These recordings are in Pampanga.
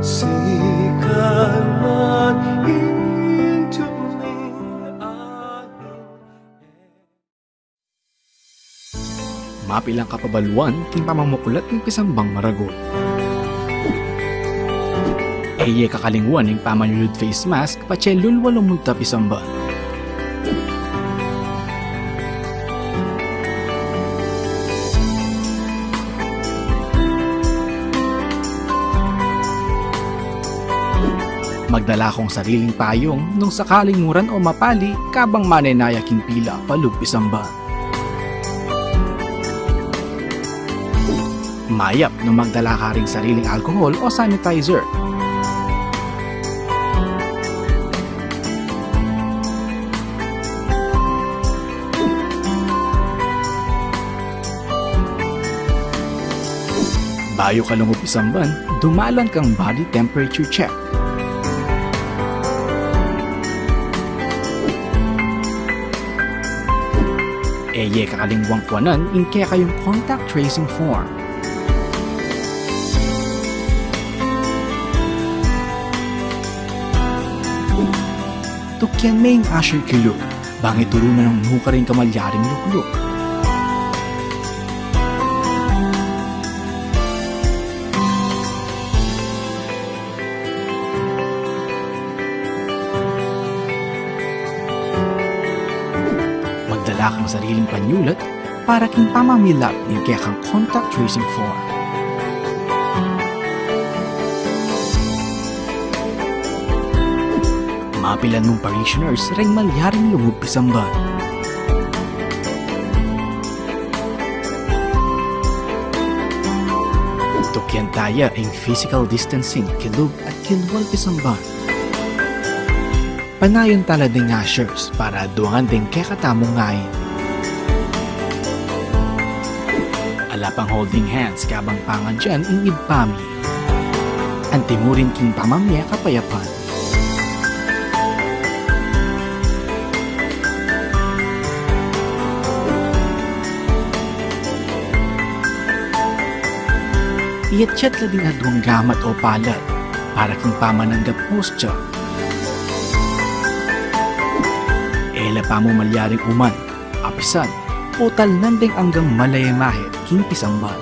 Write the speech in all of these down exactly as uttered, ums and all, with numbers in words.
Say, "Come on into me." Mapilang kapabaluan king pamamuklat ning pisambang maragul. E ye kakalingwan ing pamanyulud face mask patse lulwa lumunta pisamban. Magdala kong sariling payung nung sakaling muran o mapali kabang manenaya king pila palub pisamban. Mayap nung magdala ka ring sariling alcohol o sanitizer. Bayu ka lungub pisamban, dumalan kang body temperature check. E ye kakalingwang kuanan ing kekayung contact tracing form. Tukian me ing usher kilub, bang ituru na nung nukarin ka malyaring lukluk. Magdala kang sariling panyulat para king pamamilap ning kekang contact tracing form. Mapilan mung parishioners reng malyaring lungub pisamban. Tukian taya ing physical distancing kilub at kilwal pisamban. Panayan tala ding ushers para duangan ding kekatamung ngain. Ala pang holding hands kabang pangadyan ing Ibpa mi. Antimurin king pamamie kapayapan. Iyatyat la ding aduang gamat o palad para king pamananggap hostya. E la pamu malyaring uman, apisan, o talnan deng anggang malayamahit king pisamban.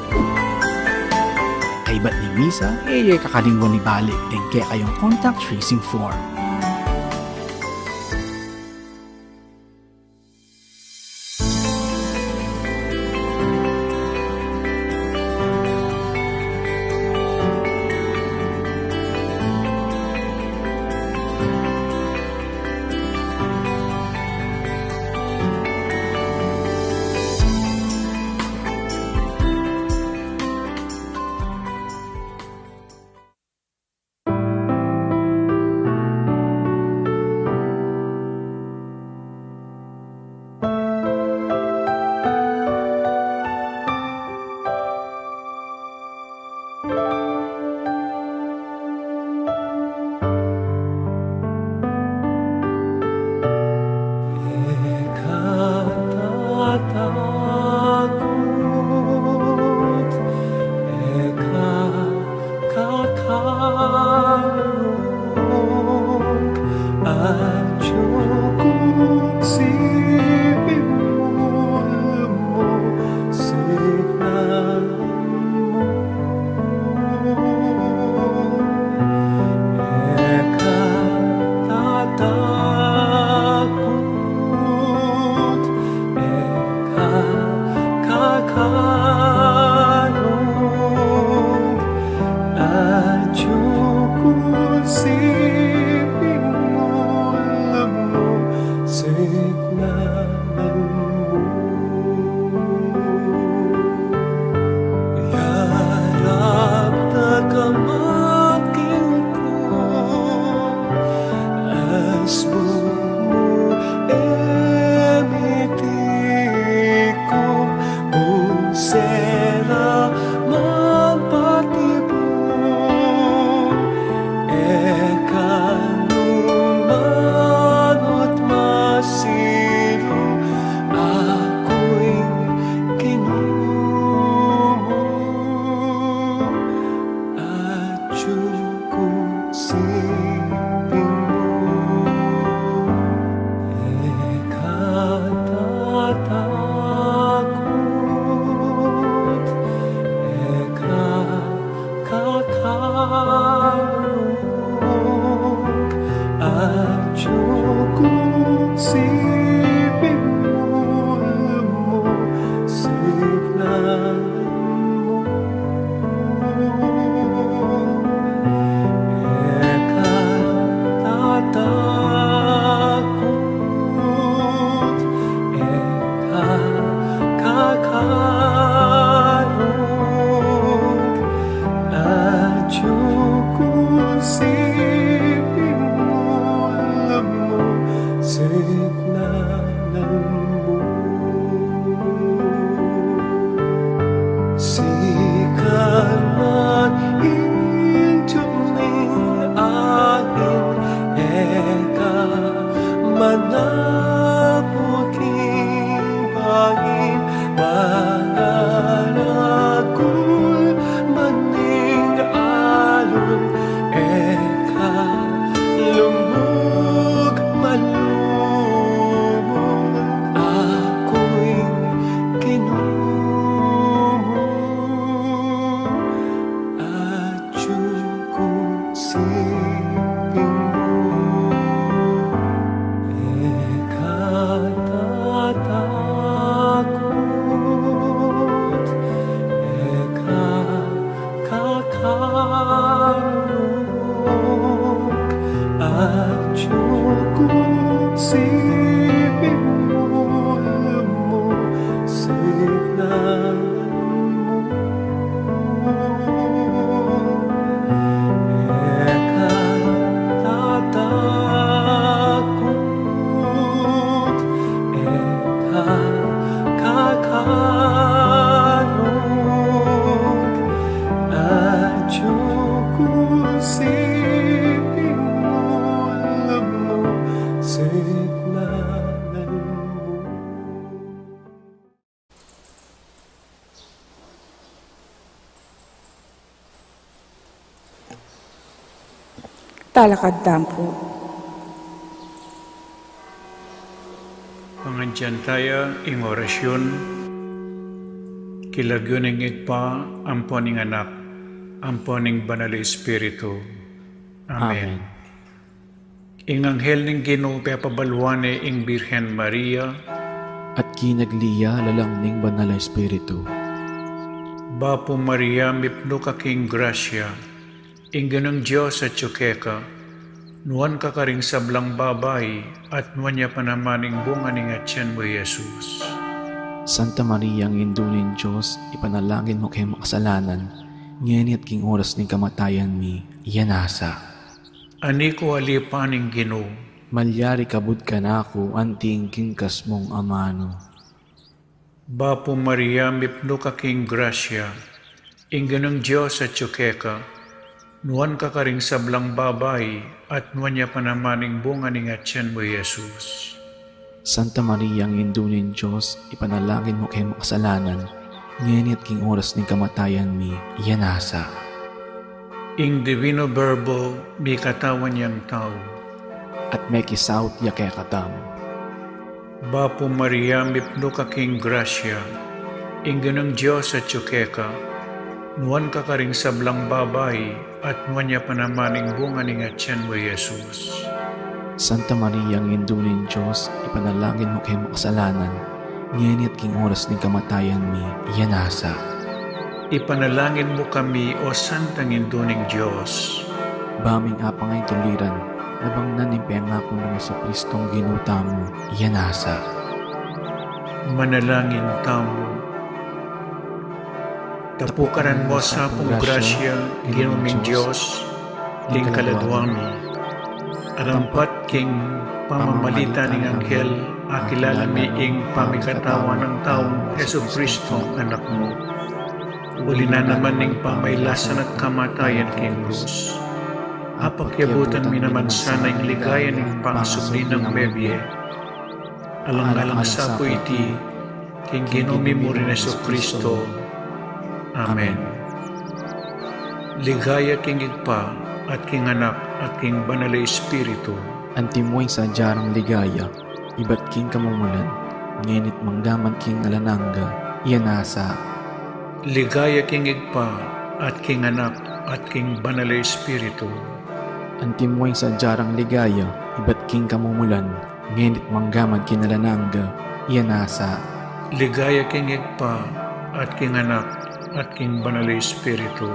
Kaybat ning misa, e ye kakalingwan ibalik deng kekayung contact tracing form. Talakad tamu pu. Pangadyan taya ing orasyun, king lagyu ning Ibpa, ampo ning Anak, ampo ning Banal a Espiritu. Amen. Amen. Ing anghel ning Ginu pepabaluan ne ing Birhen Maria. At kinagli ya lalam ning Banal a Espiritu. Bapu Maria, mipnu ka king grasya, ing Ginung Dios atyu keka, nuan ka karing sablang babai, at nuan ya pa naman ing bunga ning atyan mu, i Jesus. Santa Maria, Indu ning Dios, ipanalangin mu keng makasalanan, ngeni at king oras ning kamatayan mi. Amen. Ani ku alipan ing Ginu. Malyari kabud kanaku anti ing kingkas mung amanu. Bapu Maria, mipnu ka king grasya, ing Ginung Dios atyu keka, nuan ka karing sablang babai, at nuan ya pa naman ing bunga ning atyan mu, i Jesus. Santa Maria, Indu ning Dios, ipanalangin mu keng makasalanan, ngeni at king oras ning kamatayan mi. Amen. Ing Divino Verbo mikatawan yang tau. At mekisaut ya kekatamu. Bapu Maria, mipnu ka king grasya, ing Ginung Dios atyu keka, nuan ka karing sablang babai, at nuan ya pa naman ing bunga ning atyan mu, i Jesus. Santa Maria, Indu ning Dios, ipanalangin mu keng makasalanan, ngeni at king oras ning kamatayan mi. Amen. Ipanalangin mu kami, O Santang Indu ning Dios. Ba ming apangaytuliran, nabangnan ning pengaku nang Jesucristong Ginu tamu. Amen. Manalangin tamu. Tapukaran mu sa pung grasya, Ginu ming Dios, king kaladwa mi. Arampat king pamamagitan ning anghel, akilala mi ing pamikatawan nang taung Jesucristong Anak mu. Uli na naman ning pamailasan at kamatayan king krus, apakyabutan mi naman sana ing ligaya ning pangasubli nang mebie. Alang-alang sa pu iti, king Ginu mi murin Jesucristo. Amen. Ligaya king Ibpa, at king Anak, at king Banal a Espiritu. Antimo ing sadya rang ligaya, ibat king kamumulan, ngeni't manggaman king alang angga. Amen. Ligaya king Ibpa, at king Anak, at king Banal a Espiritu. Antimo ing sadya rang ligaya, ibat king kamumulan, ngeni't manggaman king alang angga. Amen. Ligaya king Ibpa, at king Anak, at king Banal a Espiritu.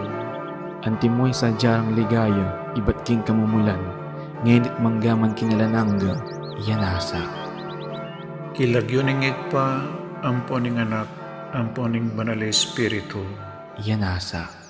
Antimo ing sadya rang ligaya, ibat king kamumulan, ngeni't manggaman king alang angga. Amen. King lagyu ning Ibpa, ampo ning Anak, ampo ning Banal a Espiritu. Amen.